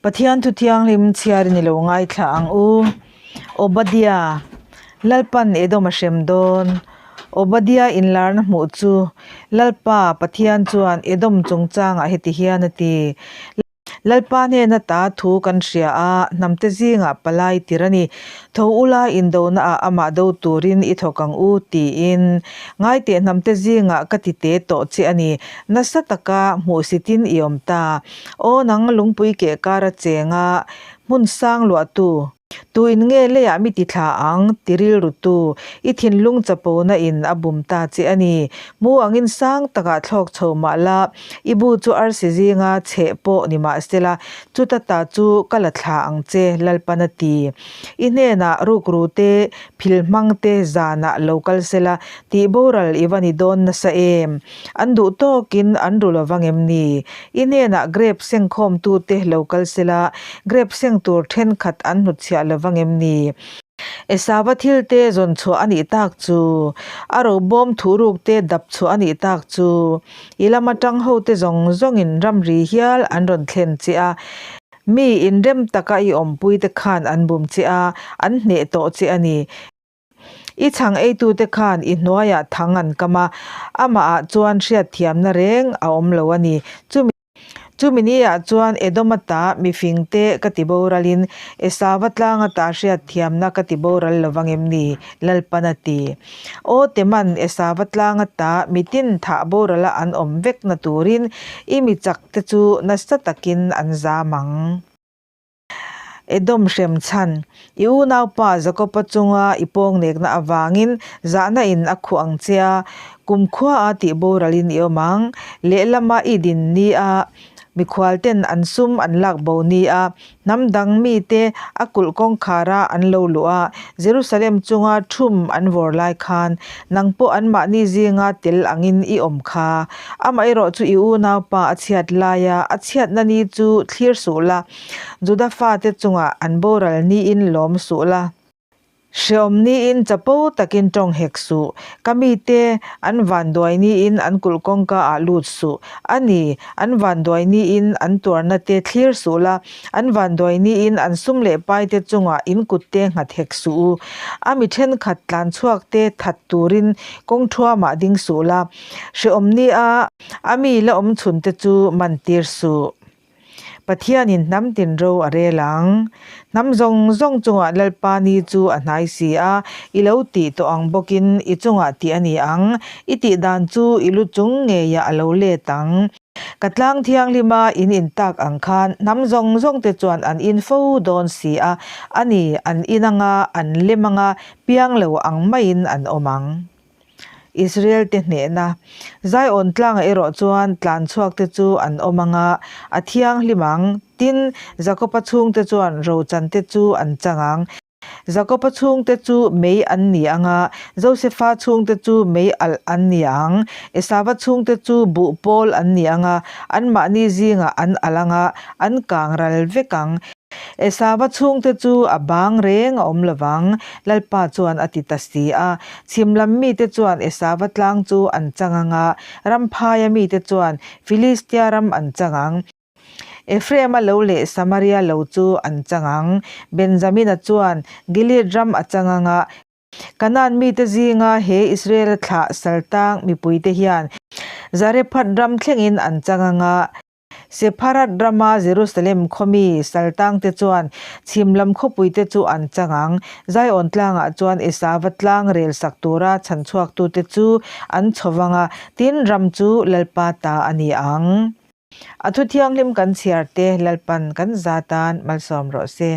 Pathian thu thianghlim chhiar in i lo ngaithla ang u. Obadia, Lalpan Edom a hrem dawn. Obadia inlarna hmuh chu Lalpa Pathian chuan Edom chungchangah heti hian a ti. Lalpa hnena ta thu kan hria a, hnamte zingah palai tir a ni. Tho ula indonaah amah do turin i thawk ang u, tiin. Ngaiteh hnamte zingah ka ti te tawh che a ni. Nasa taka hmuhsitin i awm ta. Aw nang lungpui keh kara chenga hmun sang luahtu. Tuin nge leiah mi ti thla ang? Ti rilrutu, i thinlung chapona in a bum ta che a ni. Mu angin sang takah thlawk chho mah la, i bu chu arsi zinga chheh pawh ni mah sela, chuta ta chu ka la thla ang che, Lalpan a ti. I hnenah rukru te, phil hmang te zanah lo kal sela, tih boral i va ni dawn nasa em? An duh tawkin an ru lo vang em ni? I hnenah grep sengkhawmtute lo kal sela, grep seng tur thenkhat an hnutchhiah lo vang em ni? Esava thilte zawn chhuah a nih tak chu, a robawm thuhrukte dap chhuah a nih tak chu, i lama tang hote zawng zawngin ramri hial an rawn thlen che a, mi inrem taka i awmpuite khan an bum che a, an hneh tawh che a ni. I chhang eitute khan i hnuaiah thang an kam a, amahah chuan hriatthiamna reng a awm lo a ni. Chumi chumi niah chuan Edoma ta mifingte ka ti boralin Esava tlanga ta hriatthiamna ka ti boral lo vang em ni? Lalpan a ti. Aw Teman, Esava tlanga ta mitin thah borala an awm vekna turin i mi chakte chu nasa takin an zam ang. Edom hrem chhan, I unaupa Jakoba chunga i pawngnekna avangin zahna in a khuh ang che a, kumkhua a tih boralin i awm ang. Lehlama i din ni a, mikhualten an sum an lak bo ni a, hnam dang mite a kulh kawngkhara an lo luh a, Jerusalem chunga thum an vawr lai khan nang pawh anmahni zinga tel angin i awm kha. Amaherawhchu i unaupa a chhiat laia a chhiatna ni chu thlir suh la, Juda fate chungah an boral niin lawm suh la. Hreawm niin chapo takin tawng hek suh. Ka mite an vanduai niin an kulh kawngka ah lut suh. A ni, an vanduai niin an tuarna te thlir suh la, an vanduai niin an sum leh pai te chungah in kut te nghat hek suh u. A mi thenkhat tlan chhuak te that turin kawng thuamah ding suh la. Hreawm nia a mi la awm chhun te chu man tir suh. Pathianin hnam tin ro a rel ang. Hnam zawng zawng chungah Lalpa ni chu a hnai si a, i lo tih tawh ang bawkin i chungah tih a ni ang. I tih dan chu i lu chung ngeiah a lo let ang. Ka tlang thianghlima in intak ang khan hnam zawng zawngte chuan an in fo dawn si a, a ni, an in anga, an lem anga, piang lo ang maiin an awm ang. Israel-te hnehna. Zion tlangah erawh chuan tlan chhuakte chu an awm ang a, a thianghlim ang. Tin, Jakoba chhungte chuan rochante chu an chang ang. Jakoba chhungte chu mei an ni ang a, Josefa chhungte chu mei alh an ni ang. Esava chhungte chu buh pawl an ni ang a, anmahni zingah an alh ang a, an kang ral vek ang. Esava chhungte chu a bang reng a awm lo vang, Lalpa chuan a ti ta si a. Chhim lam mite chuan Esava tlang chu an chang ang a, Ramphaia mite chuan Filistia ram an chang ang. Ephraima lo leh Samaria lo chu an chang ang. Benjamina chuan Gilead ram a chang ang a, Kanaan mite zinga he Israela thlah saltang mipuite hian Zarephath ram thlengin an chang ang a, Sepharad rama Jerusalem khawmi saltangte chuan chhim lam khawpuite chu an chang ang. Zion tlangah chuan Esava tlang rel sak tura chhanchhuaktute chu an chho vang a, tin ram chu Lalpa ta a ni ang. A thu thianghlim kan chhiarte Lalpan kan za tan malsawm rawh se.